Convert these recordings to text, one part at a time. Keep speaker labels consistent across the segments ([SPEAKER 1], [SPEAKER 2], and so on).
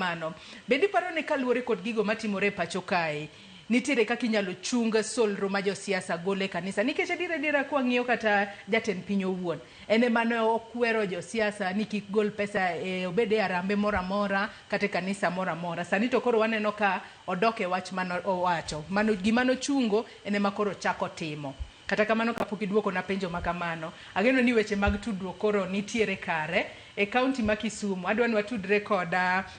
[SPEAKER 1] Mano, bende iparo ni kaluwore kod gigo matimore e pacho kae, nitiere kaka inyalo chung solro ma josiasa golo e kanisa? Nikech adier adiera kwang'iyo kata jatend piny owuon, en ema ne okwero josiasa ni kik gol pesa e, obed e arambe moro amora kata e kanisa moro amora. Sani to koro waneno ka odok e wach mane owacho. Mano, gima nochungo en ema koro ochako timo. Kata kamano kapok iduokona penjo ma kamano, ageno ni weche mag tudruok koro nitiere kare e kaunti ma Kisumu. Adwa ni watudre kod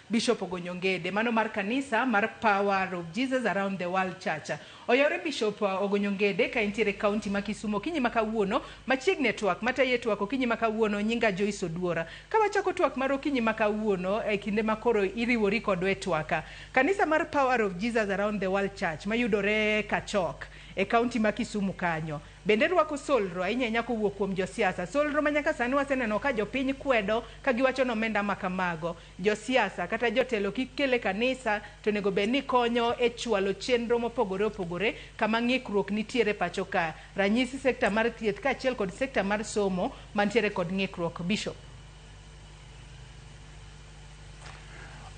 [SPEAKER 1] Bishop Ogonyo Ngede, mano mar kanisa mar Power of Jesus Around the World Church. Oyawre Bishop Ogonyo Ngede ka intiere e kaunti ma Kisumu okinyi ma kawuono, machiegni e twak matayi e twak okinyi ma kawuono, nyinga Joyce Oduora. Ka wachako twak mar okinyi ma kawuono e kinde ma koro iriwori kodwa e twak, kanisa mar Power of Jesus Around the World Church mayudore Kachok, e kaunti ma Kisumu kanyo. Bende rwako solro ahinya ahinya kowuok kuom josiasa. Solro ma nyaka sani waseneno ka jopiny kwedo ka giwacho ni omenda ma kamago josiasa kata jotelo kik kel e kanisa to onego bed ni konyo e chwalo chenro mopogore opogore kama ng'ikruok nitiere pacho ka. Ranyisi sekta mar thieth kaachiel kod sekta mar somo mantiere kod ng'ikruok. Bishop.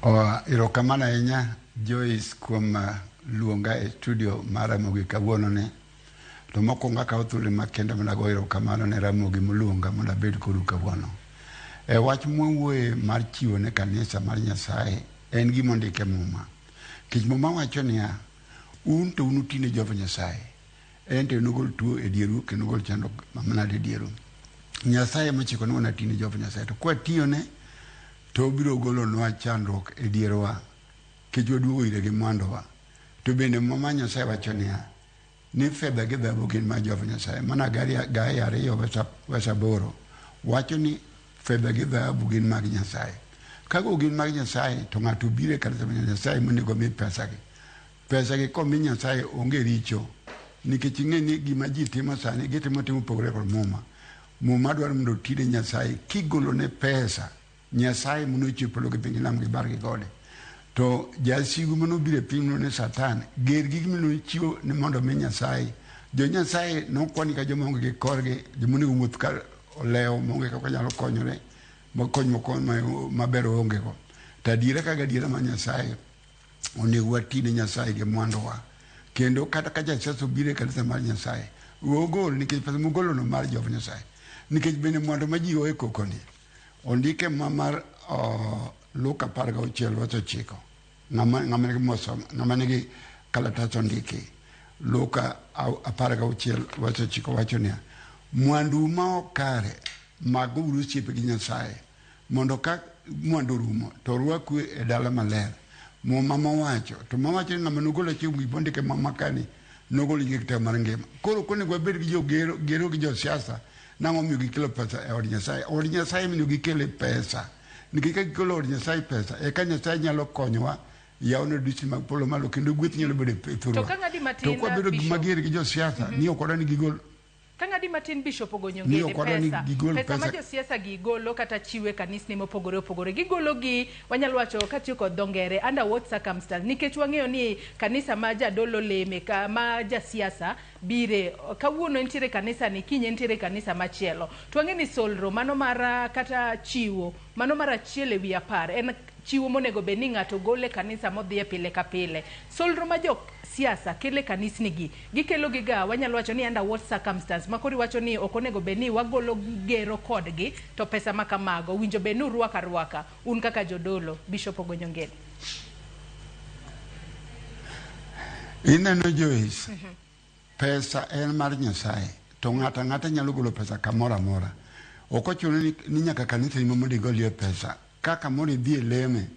[SPEAKER 2] Oh, erokamano ahinya Joyce kuom luonga e studio mar Ramogi kawuono ni. To mokwongo akawo thuolo makende mondo ago erokamano ne Ramogi moluonga mondo abed kodu kawuono. E wach mwawuoye mar chiwo ne kanisa mar Nyasaye en gima ondik e Muma. Nikech Muma wacho niya, un to un uti ne Jehova Nyasaye, en to enogol tuo e dieru kendo ogol chandruok manade e dieru. Nyasaye mochiko ni wanati ne Jehova Nyasaye to kwatiyone to obiro golonwa chandruok e dierwa kech waduogo ire gi mwanduwa. To bende Muma Nyasaye wacho niya, ni fedha gi dhahabu gin mag Jehova Nyasaye. Mana Hagai 2 wes 8 wacho ni fedha gi dhahabu gin mag Nyasaye. Ka go gin mag Nyasaye to ng'ato obiro e kanisa mar Nyasaye monego mi pesagi. Pesagi komi Nyasaye onge richo nikech ing'e ni gima ji timo sani gitimo timo opogore kod Muma. Muma dwaro mondo oti ne Nyasaye kigolone pesa Nyasaye mane ochwe polo gi piny gi nam gi bar gi gode. To jasigu mane obiro e piny miluongo ni Satan ger gi gima nochiwo ni mondo mi Nyasaye. Jo Nyasaye nokwani ka joma onge gi korgi, joma onego wuoth ka olewo maonge kaka nyalo konyore, ma konyruok maber oonge go. To adiera ka gadiera mar Nyasaye onego wati ne Nyasaye gi mwanduwa. Kendo kata ka jasiasa obiro e kanisa mar Nyasaye, we ogol nikech pesa mogolono mar Jehova Nyasaye. Nikech bende mwandu ma ji oe koko ni ondike ma mar Luka 16 wach 9. Ng'ama nigi mosom, ng'ama nigi kalatas ondiki. Luka 16 wach 9 wacho niya, mwandu ma ok kare maguru osiepe gi Nyasaye mondo ka mwandu orumo to orwaku e dala maler. Muma mowacho to mawacho ni ng'ama nogol achiel kuom gik mondik e muma kani nogol nyinge e kitabu mar ngima. Koro ok onego wabed gi jogero gero gi josiasa nang'o omiyo gikelo pesa e od Nyasaye. Od Nyasaye omiyo gikele pesa. Nikech ka gikelo od Nyasaye pesa eka Nyasaye nyalo konyowa yawo dirisni mag polo malo kendo gweth nyalo bedo e thurwa.
[SPEAKER 1] To ka ng'adi
[SPEAKER 2] To
[SPEAKER 1] matin,
[SPEAKER 2] kwabedo
[SPEAKER 1] Bishop.
[SPEAKER 2] mager gi josiasa ni ok wadwa ni gigol
[SPEAKER 1] Ka ng'adi matin Bishop ogonyo
[SPEAKER 2] Ni
[SPEAKER 1] ngede
[SPEAKER 2] ok wadwa ni
[SPEAKER 1] pesa,
[SPEAKER 2] gigol
[SPEAKER 1] pesa ma
[SPEAKER 2] pesa.
[SPEAKER 1] josiasa gi golo kata chiwo e kanisni mopogore opogore, gigolo gi wanyalo wacho katiyo kod dho ngere under what circumstance? Nikech wang'eyo ni kanisa ma jadolo leme, ka, ma jasiasa bire, kawuono entiere kanisa ni, kiny entiere kanisa machielo. To wang'e ni solro mano mar kata chiwo mano mar achiel ewi apar en chiwo monego bed ni ng'ato golo e kanisa modhiye pile ka pile. Solro ma jo siasa kelo e kanisni gi, gikelo gi ga wanyalo wacho ni under what circumstance ma koro iwacho ni ok onego bed ni wagolo gero kodgi to pesa ma kamago owinjo bed ni urwako arwaka un kaka jodolo. Bishop Ogonyo Ngede.
[SPEAKER 2] Ineno Joyce, pesa en mar Nyasaye to ng'ato ang'ata nyalo golo pesa kamoro amora. Ok ochuno ni, ni nyaka kanisa ni mondo igolie pesa. Ka kamoro idhi e leme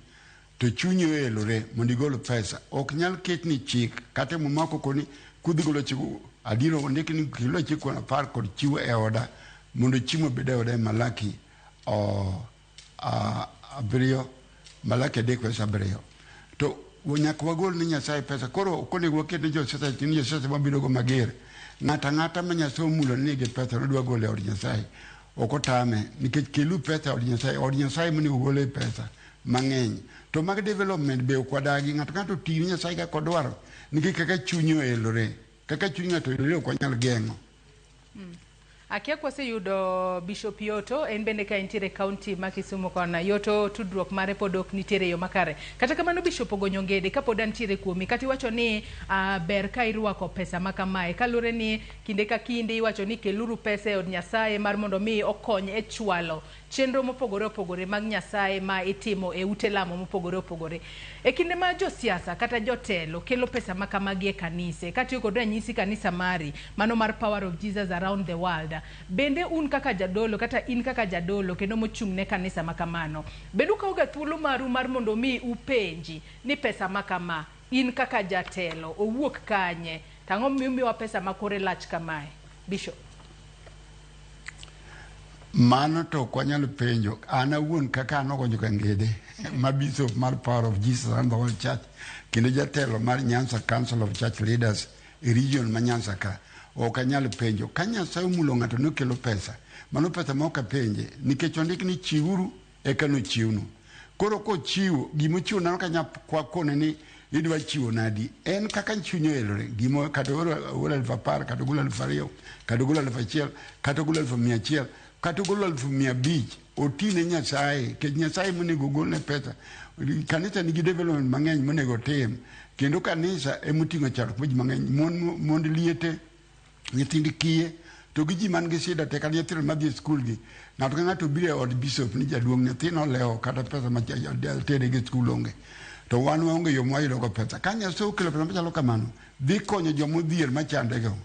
[SPEAKER 2] to chunyi oelore mondo igol pesa. Ok nyal ketni chik kata e Muma ok okoni kudhi golo chik adier ondik ni kilo chik kuon apar kod chiwo e oda mondo chiemo obed e oda e Malaki 7 Malaki 3 wes 7. To nyaka wagol ne Nyasaye pesa. Koro ok onego waket ne josiasa ni josiasa mabiro go mager. Ng'ato ang'ata ma Nyasaye omulo ni nigi pesa nodwa golo e od Nyasaye. Ok otame nikech kelu pesa e od Nyasaye. Od Nyasaye monego gole pesa mang'eny. To mag development be ok wadagi. Ng'ato ng'ato oti ne Nyasaye kaka odwaro nikech kaka chunye oelore. Kaka chuny ng'ato oelore ok wanyal geng'o.
[SPEAKER 1] Akia kwaseyudo Bishop Yoto, en bende ka entiere e kaunti ma Kisumu kona. Yoto tudruok mare pod ok nitiere e yo makare. Kata kamano Bishop ogonyo ngede kapod antiere kuomi. Kata iwacho ni ber ka irwako pesa ma kamae. Kaluwore ni kinde ka kinde iwacho ni keluru pesa e od Nyasaye mar mondo mi okony e chwalo chenro mopogore opogore mag Nyasaye ma itimo e ute lamo mopogore opogore. E kinde ma josiasa kata jotelo kelo pesa ma kamagi e kanise, katiyo kod ranyisi kanisa mari, mano mar Power of Jesus Around the World, bende un kaka jadolo kata in kaka jadolo kendo mochung' ne kanisa ma kamano, bende ukawoga thuolo maru mar mondo mi upenji ni pesa ma kama, in kaka jatelo, owuok kanye? To ang'o momiyo umiyowa pesa ma kore lach kamae? Bishop.
[SPEAKER 2] Mano to ok wanyal penjo. An awuon kaka an ogonjo Kangede, ma bishop mar Power of Jesus and the World Church, kendo jatelo mar Nyanza Council of Church Leaders e region ma Nyanza ka, ok anyal penjo. Ka Nyasaye omulo ng'ato ni okelo pesa, mano pesa ma ok apenje, nikech ondik ni chiwuru eka nochiwnu. Koro kochiwo, gima ochiwo nano ka nyakwa kone ni idwa chiwo nadi, en kaka chunye oelore, gima kata ogolo 10,000, kata ogolo 2,000, kata ogolo 1,000, kata ogolo 1,100, kata ogolo 500,000, otine Nyasaye, nikech Nyasaye monego ogolne pesa. Kanisa nigi development mang'eny monego otim, kendo kanisa emoting'o chandruok mar ji mang'eny, mon, mond liete, nyithind kiye to gi ji man gi shida te kata nyithindo madhi e skul gi ng'ato ka ng'ato biro e od bishop ni jaduong' nyathina olewo kata pesa ma tere gi skul onge to wan waonge yo mwayudo go pesa ka Nyasaye okelo pesa machalo kamano dhi konyo joma odhier machandego.